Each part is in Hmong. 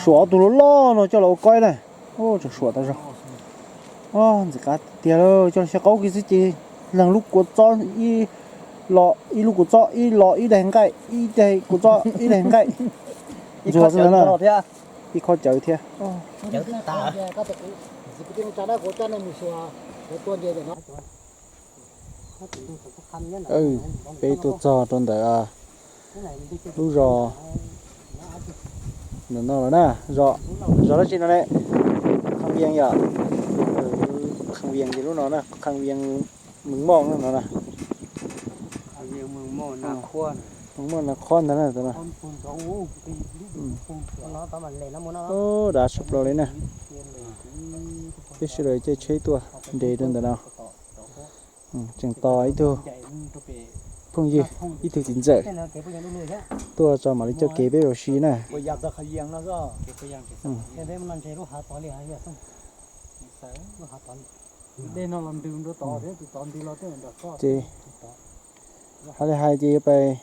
Suam ob tug loj loj no coj los ua koib na. Tseem suam tas zog. Ntxim qab tiag tiag, coj los xyaw qaub kiag xwb ces leeg lub kua txob ib lo, ib lub kua txob ib lo ib daig nqaij, ib daig kua txob ib daig nqaij. Ntxuag xwb ntag na. Ib khob cawv thiab. Peb tuaj txog rau ntawm lub zos ntawm no lawm na. Zos, zos dab tsi no ne? Kham Vias yom. Kham Vias ces lub no na, Kham Vias Mws Moj no na. Mws Moj Nas Khuab ntag na. Dav tshaj plaws li na. Peb sawv daws caij tsheb tuaj nres rau ntawm no. Tseem tos ib tug phooj ywg, ib tug txiv ntxawm tuaj tso mam li coj kev peb ua si na. Ces hais li hais ces yuav pais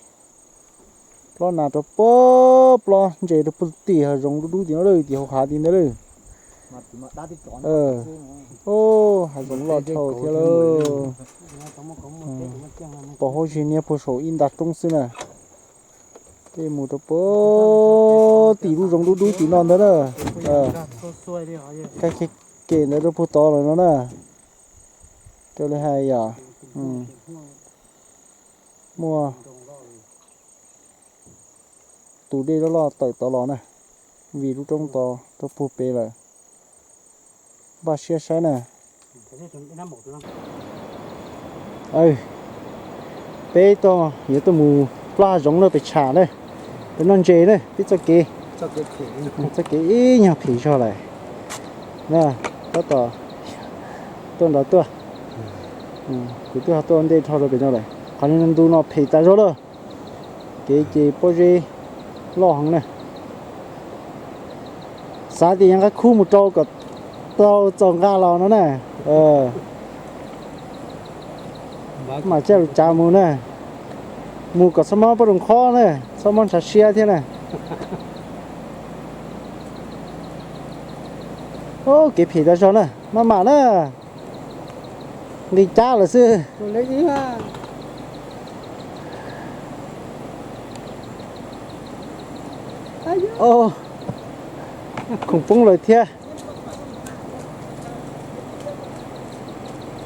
plob nas rau pem, plob ntses rau pem tim hav zoov dub dub tim no lawm, tim hauv hav tim ntawd lawm. Hav zoov loj dhau thiab lauj. Pom huab zig niab puag saum ib nta roob xwb na. Tej mus rau pem tim lub zoov dub dub tim no ntawd na. Kaij kiag kev ntawd rau puag tod lawm no na. Raws li hais yom, muaj tus dej loj loj tawm tod los na, vim lub roob tod rau puag pem lawm. Npaj siab saib na. Peb tog yuav tuaj mus plab hav zoov na, pem tsham na, pem noj ntses na, peb txoj kev, txoj kev ib nyuag phem zog lawm. Tab tom tuaj nrad tuaj, kuv twb ho tuaj ntej dhau rau pem no lawm, qhov ntu no phem tas zog lawm. Kev ces pob zeb loj heev na. Xav tias yuav nqa khub mus rau kom tau txaus nqa los no na. Mam coj lus cav mus na. Mus kom txhob mob pob zoo qhob na, txhob mob ntshav siab thiab na. Kev phem tas zog na, maj mam na. Nqis cab lawm xwb. Khoom poob lawm thiab.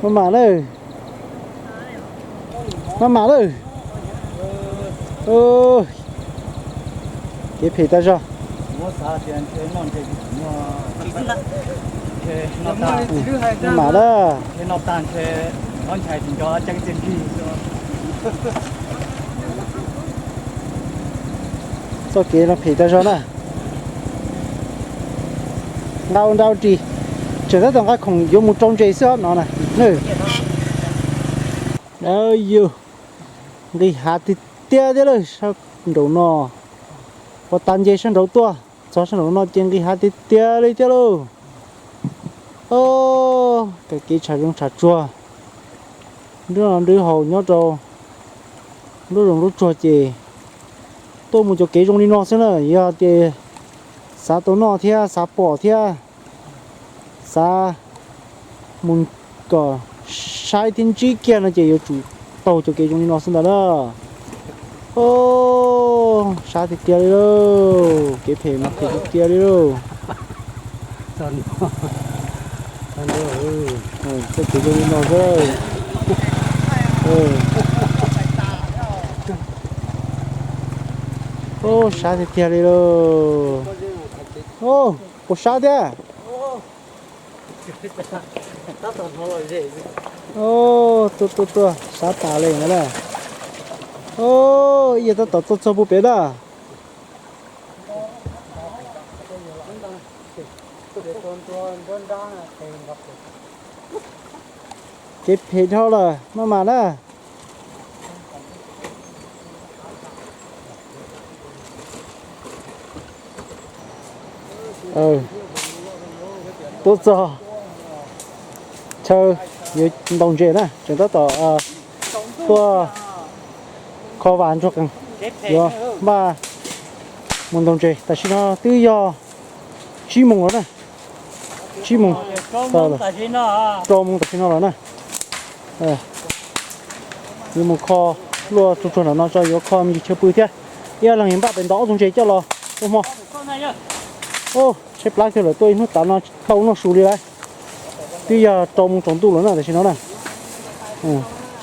Maj mam lawm. Maj mam lawm. Kev phem tas zog. Maj mam lawm. Txoj kev no phem tas zog na. Nqa ua nra ua ris, tseem tab tom nqa khoom yuav mus rau ntses xwb no na. Yus nqis hav tiag tiag thiab lawm sab nraum no. Ua tas nce sab nraud tuaj, txog sab nraum no ces nqis hav tiag tiag li thiab lauj. Kab kev tshav zoov tshav tsuag, nrwb no nrwb haus nyob rau lub zoov lub tsuag ces tuaj mus cov kev zoo li no xwb na. Yog tias xav tau noj thiab xav pom thiab xav mus kom saib thiab ntsib kiag no ces yuav tsum taug cov kev zoo li no xwb ntag na. Sab tiag tiag li lauj, kev phem mas phem tiag tiag li lauj. Txoj kev zoo li no xwb. Sab tiag tiag li lauj. Puas sab thiab? Tuaj tuaj tuaj, sab tas li no na. Ib yam tab tom tuaj txog puag pem na. Kev phem dhau lawm maj mam na. Tuaj txog chaw yuav ntaus ntses na, tseem tab tom tuaj kho vas ntsuag qees, yuav npaj Mus ntaus ntses tam sim no twb yog tsib moos lawm na. Tsib moos, rau moos tam sim no lawm na. Yuav mus kho luaj tsuag tsuag nram no tso, yuav kho me ntsis chaw pw thiab. Ib leeg yuav npaj pem ntawd ob tug ntses coj los ua hmo. Tshaib plab kiag lawm, tuaj ib hnub tav no tsis tau noj su li lawm. Twb yog rau moos tsaus ntuj lawm na tam sim no na.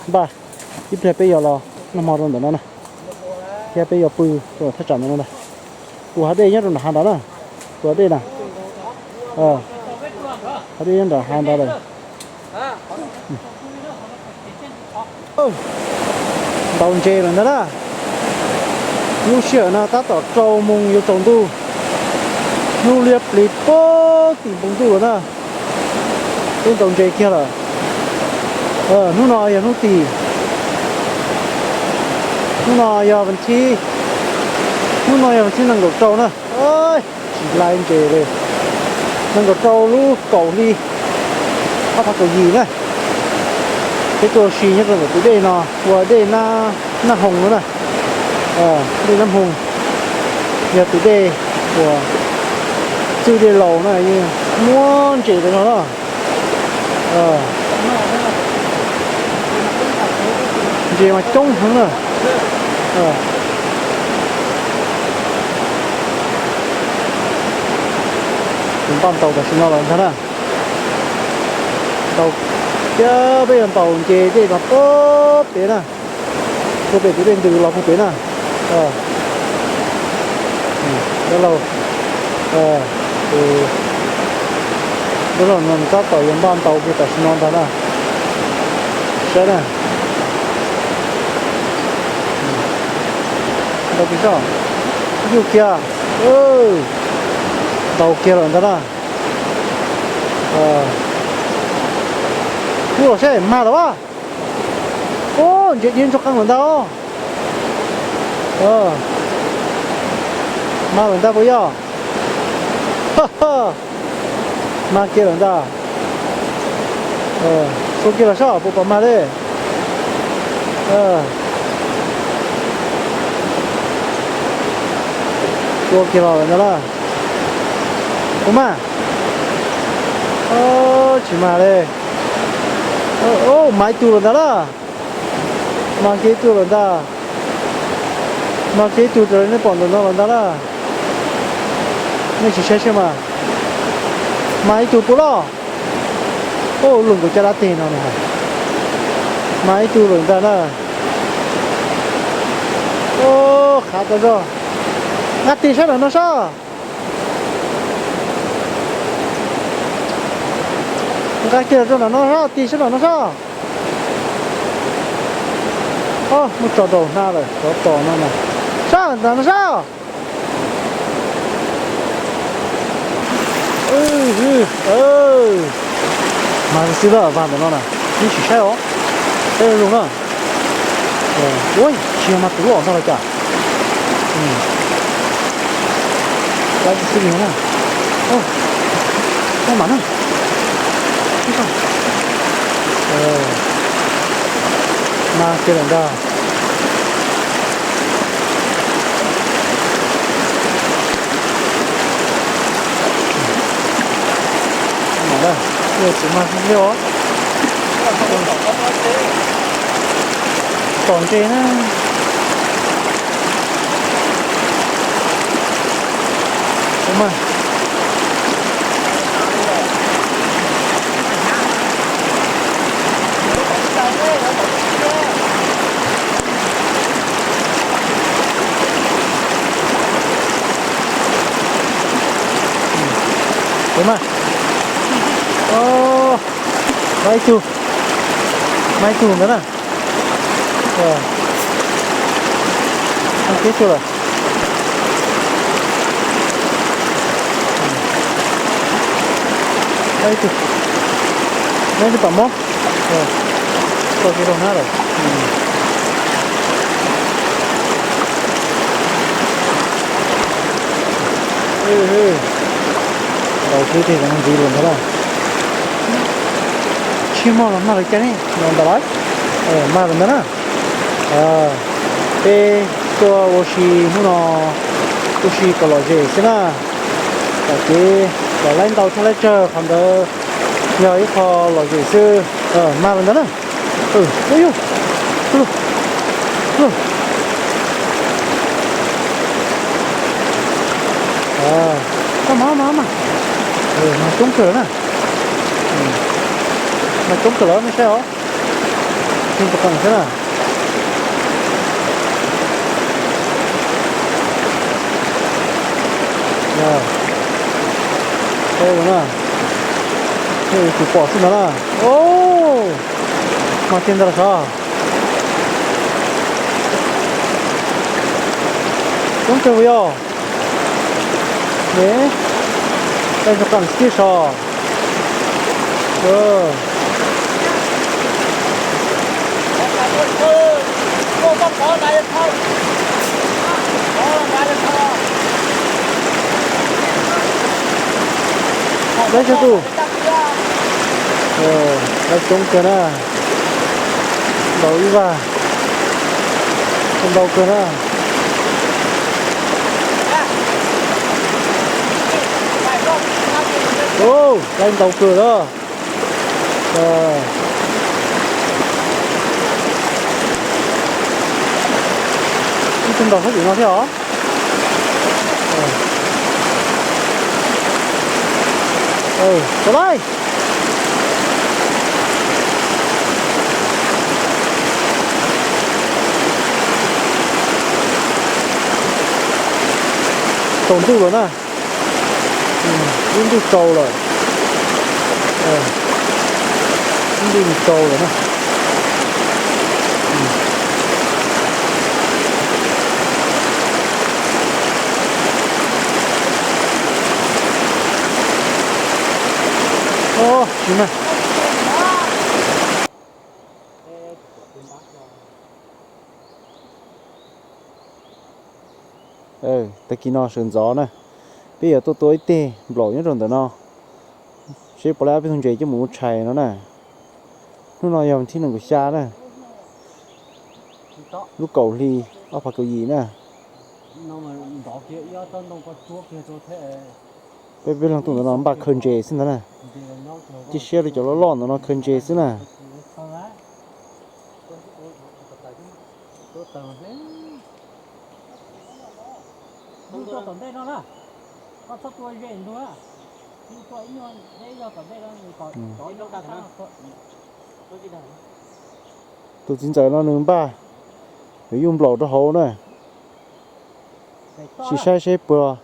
Npaj ib pliag peb yuav los noj hmo rau ntawm no na, thiab peb yuav pw rau thaj tsam ntawm no ntag. Tus hav dej nyob rau nram hav nrad na. Tus hav dej na, hav dej nyob nram hav nrad lawm. Ntaus ntses lawm ntag na. Lub sij hawm no tab tom rau moos yuav tsaus ntuj, hnub liab pliv puag tim npoo ntuj lawm na. Twb ntaus ntses kiag lawm. Hnub no yog hnub tim, hnub no yog vas thib, hnub no yog vas thib nees nkaum rau na. Tsis laiv ntses li. Nees nkaum rau lub kaum hli ob phav kaum yim na. Peb tuaj ua si nyob rau ntawm tus dej no, ua dej Nab Hoos no na. Dej Nab Hoos yog tus dej uas txwj dej laus na, yeej muaj ntses rau no na. Ntses mas coob heev na. Tus npaj ntaus tam sim no los ntag na. Ntaus, thiab peb yuav ntaus nce dej no puag pem na, puag pem tus dej ntws los puag pem na. Dab laug, dab laug no tab tom yuav npaj ntaus kiag tam sim no ntag na. Saib na. Ntaus kiag soj, yuj kiag, ntaus kiag lawm ntag na. Kuv los saib mag lawm as. Ntses dhia ntsuag qees lawm ntag. Mag lawm ntag puas yog? Mag kiag lawm ntag. Xua kiag los saib puas pom mag li. Xua kiag los lawm ntag na. Puas mag? Tsis mag li. Mag ib tug lawm ntag na. Mag kiag ib tug lawm ntag. Mag kiag ib tug raws li nej pom ntawm no lawm ntag na. Nej sim saib saib mas. Mag ib tug puas loj. Luaj nkaus caj dab teg no na. Mag ib tug lawm ntag na. Qhav tas zog. Nqa tig saib nram no sab. Nqa kiag rau nram no sab, tig saib nram no sab. Muab tso rau hnab lawm, tsov tos no na. Sab, nram no sab. Mag xwb na, vag ntawm no na. Ib sim saib os. Saib zoo na. Ua tsis yog mag tus loj ntag los cas. Lab xwb li na. Ua mam na. Mag kiag lawm ntag. Mam na, ua tsis mag xwb os. Tom ntses na. Ua mag. Ua mag. Mag ib tug, mag ib tug ntawd na. Ib tug lawm. Ib tug, ib tug pam mob. Tau kiag rau hnab lawm. Ntaus xwb ces ntxiv lawm ntag na. Tsis mag los mag lawm cas ne, los ntawm lawm. Mag lawm ntag na. Peb tuaj ua si hnub no Ua si kom lom zem xwb na. Tom kev kom laib ntau thiab laib tsawg qhov ntawd yog ib qho lom zem xwb. Mag lawm ntawd na. Mag coob kawg lawm na. Mag coob kawg lawm nej saib os. Ntoo qees xwb na. Saib na, nej yuav tsum pom xwb ntag na. Mag tiag ntag los sav. Coob kawg yog. Ne, ntoo qees tiag sav. Laib txhua tus, laib coob kawg na. Ntau ib vag, ntau kawg na. Laib ntau kawg na. Ib tug nkaus sab tim no thiab os. Tau laij. Tsaus ntuj lawm na. Lub ntuj tsaus lawm. Lub ntuj tsaus lawm na. Tsis na. Tag kis no sawv ntxov na, peb yuav tuaj tua ib teg nplaum nyob rau ntawm no, seb puas laib ob peb tug ntses coj mus ua tshais no na. Hnub no yog thib nees nkaum xya na, lub kaum hli ob phav kaum yim na. Peb peb leeg tuaj ntawm no npaj khaws ntses xwb ntag na. Cia siab rau cov loj loj ntawm no khaws ntses xwb na. Tus txiv ntxawm no nws npaj, nws yuj nplaum rau hauv na. Sim saib seb puas.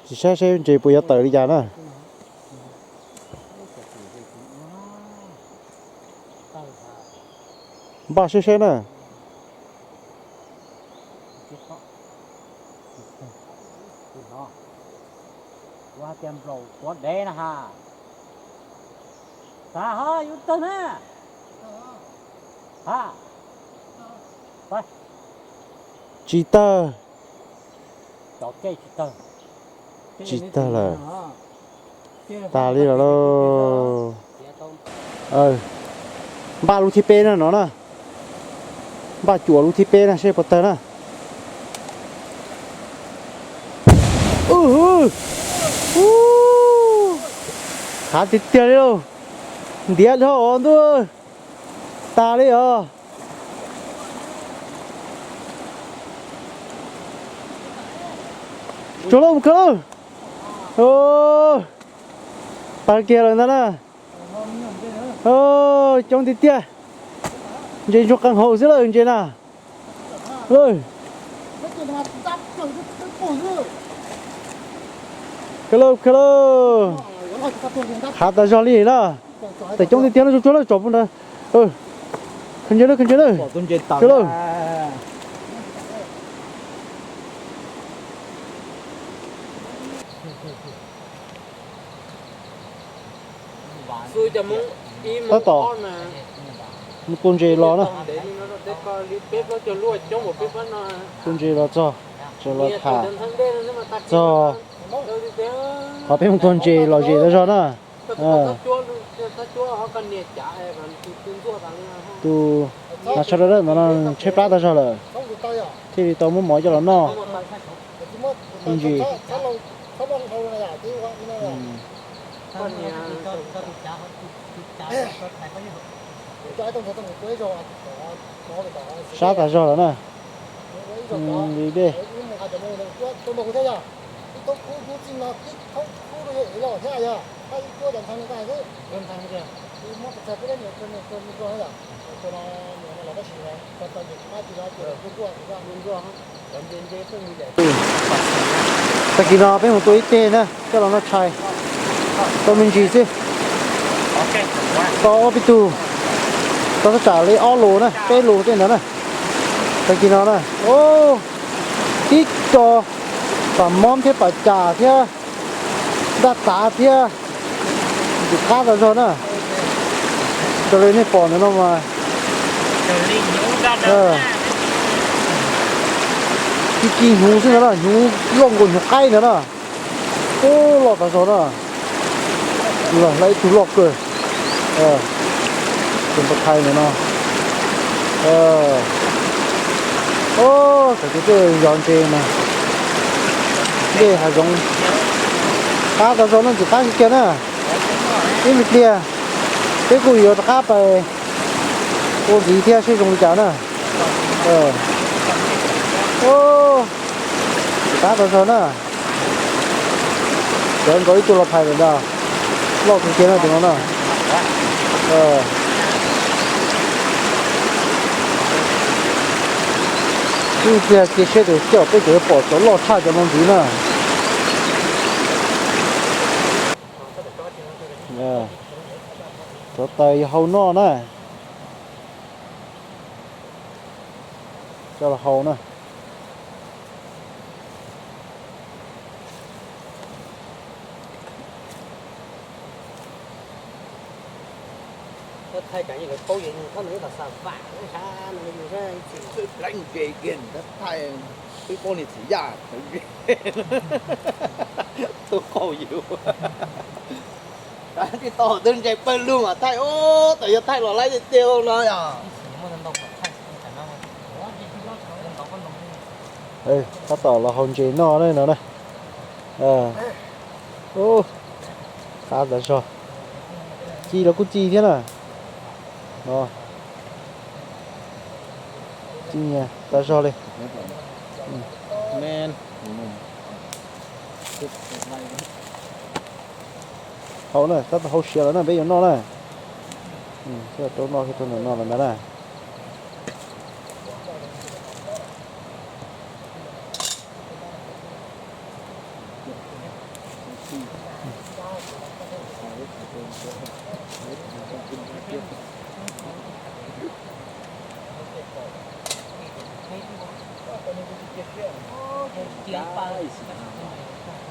Sim saib seb ntses puas yuav tawm li cas na. Npaj seb seb na. Tsis tawg. Tsis tawg lawm. Tas li lawm lauj. Npaj lub thib peb na no na. Npaj cuam lub thib peb na seb puas tawg na. Hav tiag tiag li lauj. Ntiav dhau os ntuj. Tas li os. Tsuag lauj, mus khaws lauj. Tag kiag lawm ntag na. Coob tiag tiag. Ntses ntsuag qees hauv xwb lawm ntses na. Khaws lauj, khaws lauj. Hav tas zog li na. Tes coob tiag tiag na, tsuag tsuag lauj, tsom pub ntawd. Khaws ntses lauj, khaws ntses lauj. Khaws lauj. Tab tom mus tua ntses los na. Tua ntses los txog, tseem los tham txog Qhov peb mus tuag ntses lom zem tag zog na. Tus mas tsho dawb dawb ntawd no tshaib plab tag zog lawm, thiaj li tau muab mov coj los noj me ntsis. Sab tag zog lawm na. Li dej. Tag kis no peb mus tua ib teg na coj los noj tshais, tau me ntsis xwb. Tau ob peb tug, tau thaj tsam li ob lus na peb lus tej ntawd na. Tag kis no na, tib co pam mob thiab pam cas thiab ntaj tav thiab ntxim qab tag zog na. Raws li nej pom ntawm no mas ci ci hnyuv xwb ntawd na, hnyuv loj nkaus hnyuv qaib ntawd na. Ub, loj tag zog na. Lawm ib tug loj kawg. Tus npau thai ntawm no. Tam tus twb yog ntses mas dej hav zoov qab tag zog no, ntxim qab kawg kiag na. Ib me pliag peb kuj yuav rov qab pais ua ntxiv thiab seb zoo li cas na. Ntxim qab tag zog na. Cov nkaus ib tug los phais lawm ntag. Loj kawg kiag na tus no na. Ib pliag cia seb tus coj peb tseem yuav pom cov loj tshaj cov no ntxiv na. Cov taws yog hau noj na. Coj los hau na. Thaij tsam yog lawv paub yus, yus thaub nws ib los xa vam sab no yus ib txhis. Thaij twb paub niag txiv yaj thaum ze, tus qaug yus. Tib tau twb ntse pawg lug mas thaij, ub, tau yog thaij los laib tiag tiag no yog. Tab tom los haus ntses noj no na. Qab tas zog. Ci los kuj ci thiab na. No, ci nyias tas zog li. Haus na, tab tom haus siav lawm na, peb yuav noj na. Rau noj kiag rau ntawm no lawm ntag na.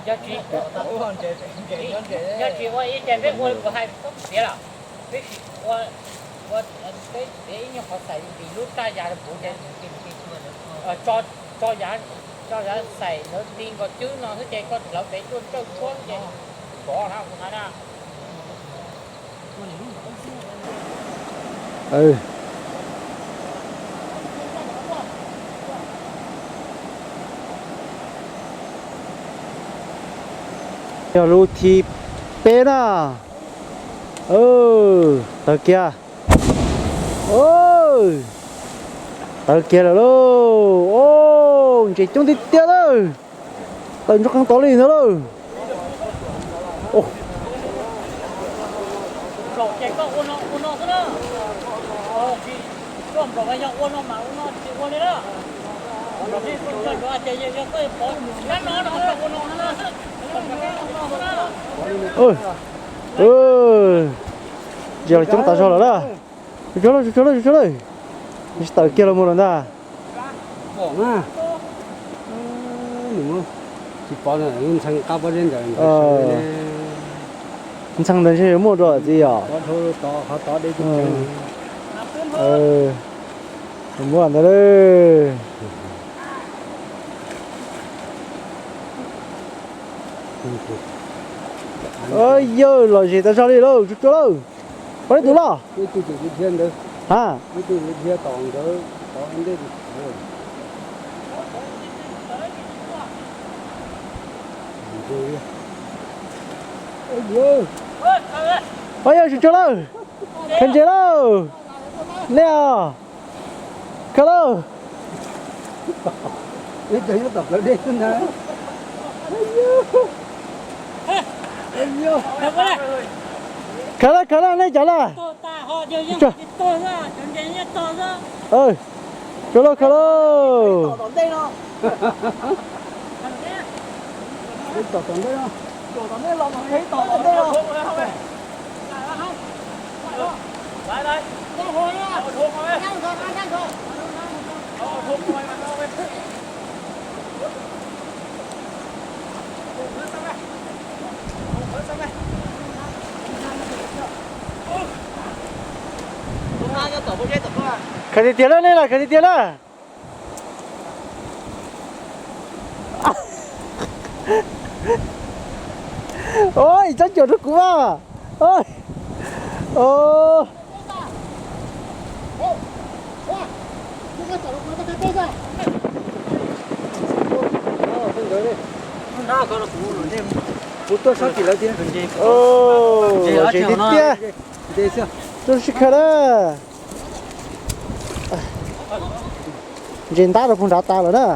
Yog tsis, yog tsis ua ib ce peb ua li kuv hais xwb tiag los, peb sim ua, ua, peb tias ib nyuag qhov xais vim lub raj yav puv ces, tso, tso yav, tso yav xais ntawd ti nkaus cwb no xwb ces koj lawv pem tuaj ntsawj tshuab ces pov na kuv hais na. Yog lub thib peb na. Tawg kiag. Tawg kiag lawm lauj. Ntses coob tiag tiag lawm. Tawm ntsoog qees tod li ntag lauj. Ntses los coob tas zog lawm na. Tsuag tsuag lawm, tsuag tsuag lawm. Tsis tawm kiag los mus lawm ntag. Tsis pom, ntxhee qab pob zeb ntawd. Ntxhee ntawd ntshe yuav muaj dua txiv yom. Muaj ntawd lauj. Yog lom zem tas zog li lauj, tsuag tsuag lauj. Pab ib tug loj. Ha. Yog tsuag tsuag lauj. Khaws ntses lauj. Nej os. Khaws lauj. Khaws lauj, khaws lauj, nej cov na. Tsuag lauj, khaws lauj. Khaws tiag tiag na, nej los khaws tiag tiag na. Oj, tsob cuam rau kuv mas. Kuv tuaj sab tim lawv tiag. Ntses tiag tiag. Tuaj sib khaws na. Ntses ntab rau puag nrad tas lawm na.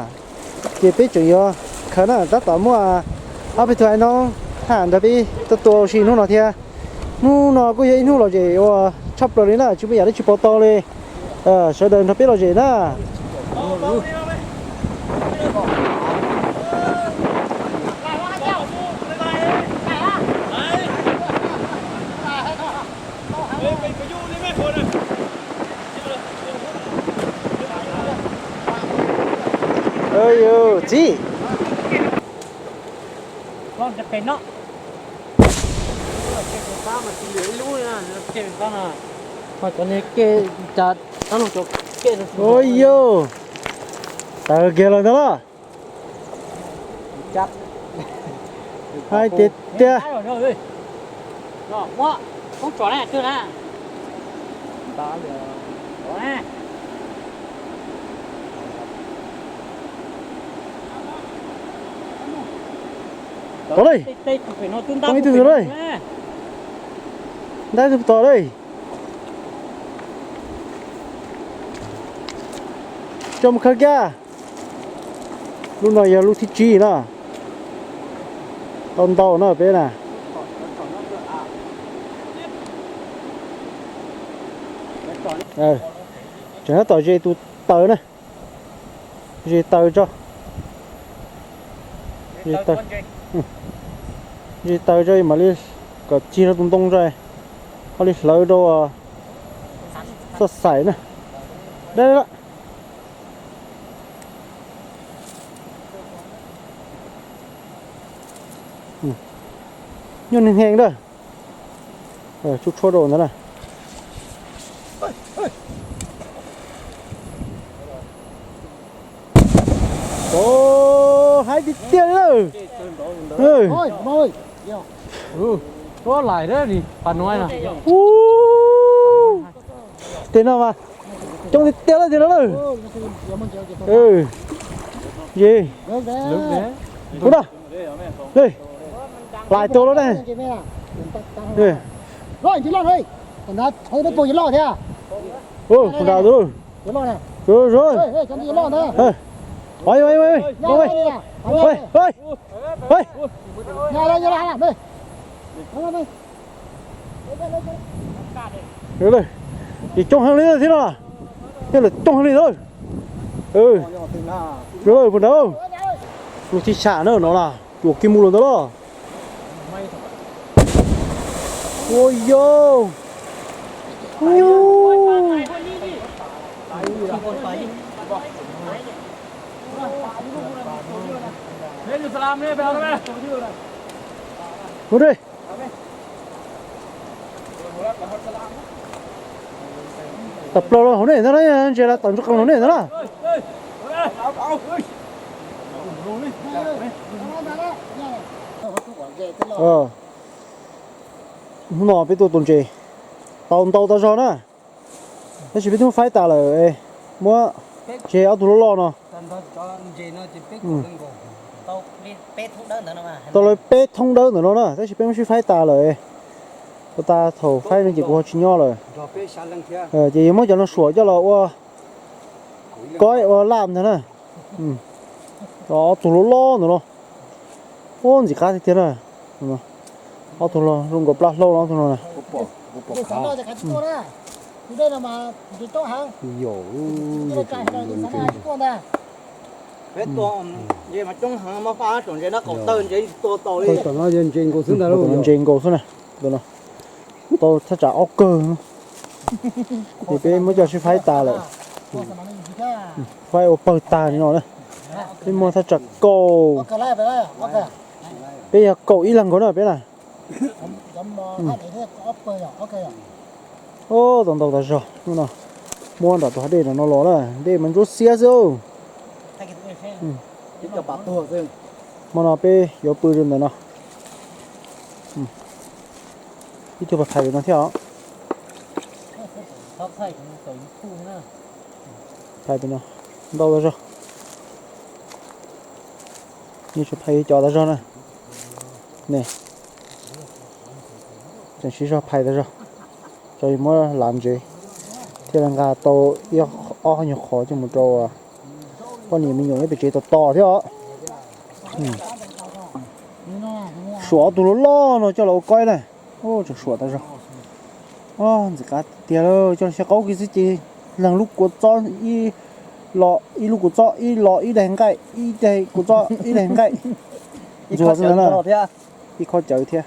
Ces peb tseem yuav khaws na, tab tom muaj ob peb tug ai noob tham nrog peb tuaj tua si hnub no thiab. Hnub no kuj yog ib hnub lom zem uas tshaj plaws li na, tsis muaj yam dab tsi pauv tau li. Sawv daws nrog peb lom zem na. Txiv, ua yus, tawv kiag los ntag los. Hais tiag tiag. Tod li, poob ib tug twg li. Ntab ib tug tod li. Coj mus khawb kiag. Lub no yog lub thib tsib na. Tau ntau no peb na. Tseem tab tom ze tus taws na. Ze taws tso. Ze taws tso mam li kom cig rau tus ntoo tso, ho li hlawv rau txoj xaim na. Dab, nyuaj neeg heev na. Tshuab tshuab rau ntawd na. Haib tiag tiag li. Tej no mas coob tiag tiag li tej no lawm. Ub no, hlais tua lawm ne. Ub, nram tus, ces coob heev li thiab no, thiab lawm coob heev li ntawd. Puag nrad, lub thib xya na no na, cuam kiag mus lawm ntawd los. Ua yau. Mus di. Tawm plaws los hauv nej ntag na, ntsia tawm ntsuj qees hauv nej ntag na. Hnub no peb tuaj tua ntses tau ntau tau zog na, tab sis peb twb muab faib tas lawm. Muab tseg ob tug loj loj no tau lawv peb thoob dawb ntawm no na, tab sis peb muab sib faib tas lawm. Ua tas thaum faib no ces kuv ho tsis nyob lawm. Ces yuav muab cov no suam coj los ua koib ua laj ntag na. Ob tug loj loj ntawm no, ua ntxim qab tiag tiag na. Ob tug zoo nkaus plab hlaub no ob tug no na. Ntses nkaus xwb na, tus no tau thaj tsam ob kawg. Ces peb muab coj sib faib tas lawm, faib ua pawg tag li no na. Peb muaj thaj tsam kaum, peb yog kaum ib leeg nkaus na peb na. Tau ntau tas zog hnub no, muab nram tus hav dej no los na, dej mas ntsuab xiab xwb. Hmo no peb yuav pw rau ntawm no, ib tug phais pem no thiab os. Phais pem no ntau tas zog, yeej tsuas phais cov tas zog na. Ne, tseem siv zog phais tas zog, tso muab lav ntsev thiaj li nqa tau ib ob nyuag qhov coj mus rau poj niam me nyuam nyob pem tsev tos tos thiab os. Suam ob tug loj loj no coj los ua koib na. Tseem suam tas zog, ntxim qab tiag tiag. Coj los xyaw qaub kiag xwb ces leeg lub kua txob, ib lub kua txob ib lo ib daig nqaij, ib daig kua txob ib daig nqaij, ntxuag xwb na. Ib khob cawv thiab.